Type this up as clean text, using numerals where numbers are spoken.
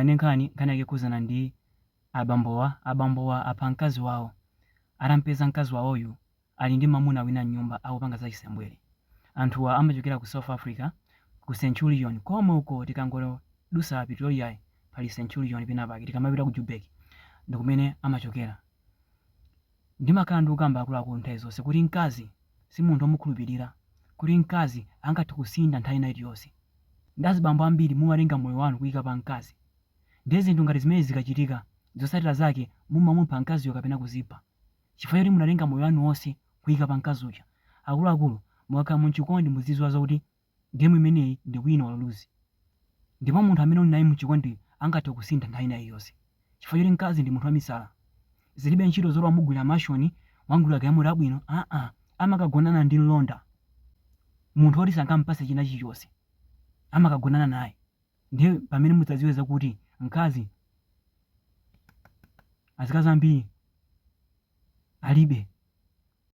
Ndabwera ndi nkhani, nkhani yake yokhudzana ndi abambowa. Abambowa apha mkazi wawo atampeza mkazi wawoyu ali ndi mamuna wina mnyumba akupanga zachisembwere. Anthuwa amachokera ku South Africa ku Centurion komwe uko tikangodusa Pretoria pali Centurion penapake tikamapita ku Joburg ndikumene amachokera. Ndimakhala ndikukamba akuluakulu nthawi zonse kuti mkazi si munthu omukhulupilira, kuti mkazi angathe kusintha nthawi ina iliyonse. Ndi azibambo ambiri mumatenga moyo wanu kuika pa mkazi. Ndiye zinthu ngati zimenezi zikachitika, zotsatira zake mumamupha mkaziyo kapena kuzipha. Chifukwa choti munatenga moyo wanu wonse kuika pa mkazi uja. Akuluakulu, mukakhala munchikondi muzidziwa zokuti game imeneyi ndi win or lose. Ndipo munthu amene uli naye munchikondiyo angathe kusintha nthawi ina iliyonse. Chifukwa choti mkazi ndi munthu wamisala. Zilibe ntchito zoti wamugulira mansion, wamugulira galimoto yabwino, aa, amakagonana ndi mlonda. Munthu woti sangampatse china chilichonse. Amakagonana naye. Ndiye pamene mudzadziwe zakuti mkazi, azikazi ambiri alibe.